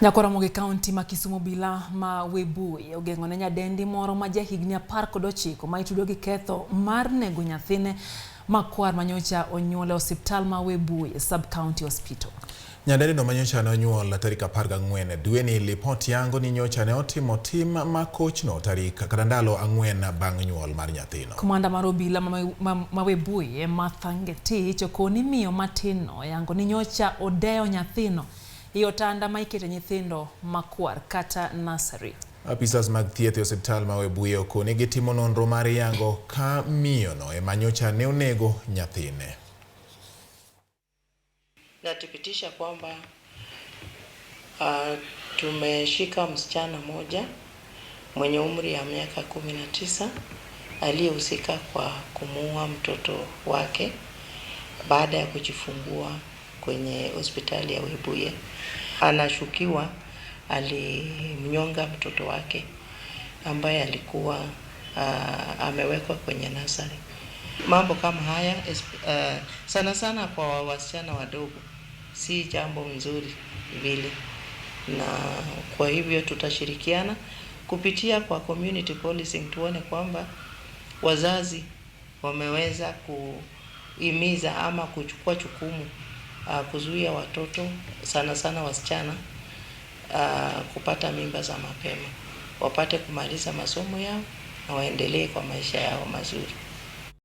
Nyakwa Ramogi County ma Kisumu obila ma Webuye ogeng'o ne nyadendi moro ma jahigni 19 ma itudo gi ketho mar nego nyathine makwar manyocha onyuol e osiptal ma Webuye Sub County Hospital. Nyadendi no manyocha ne onyuol tarik 14 dweni lipot yango ni nyocha ne otimo tim ma kochno tarik kata ndalo 4 bang' nyuol mar nyathino. Komanda mar obila ma Webuye Martha Ngetich okoni miyo matinno oyango ni nyocha odeyo nyathino i otanda ma ikete nyithindo makwar kata nursery. Apisas mag thieth e osiptal ma Webuye okoni gitimo nonro mar yango ka miyono ema nyocha ne onego nyathine. Nathibitisha kwamba tumeshika msichana moja mwenye umri ya miaka 19 aliyehusika kwa kumuua mtoto wake baada ya kujifungua kwenye hospitali ya Webuye. Anashukiwa alimnyonga mtoto wake ambaye alikuwa amewekwa kwenye nursery. Mambo kama haya sana sana kwa wasichana wadogo si jambo nzuri vile, na kwa hivyo tutashirikiana kupitia kwa community policing tuone kwamba wazazi wameweza kuhimiza ama kuchukua jukumu kuzuia watoto sana sana wasichana kupata mimba za mapema, wapate kumaliza masomo yao na waendelee kwa maisha yao mazuri.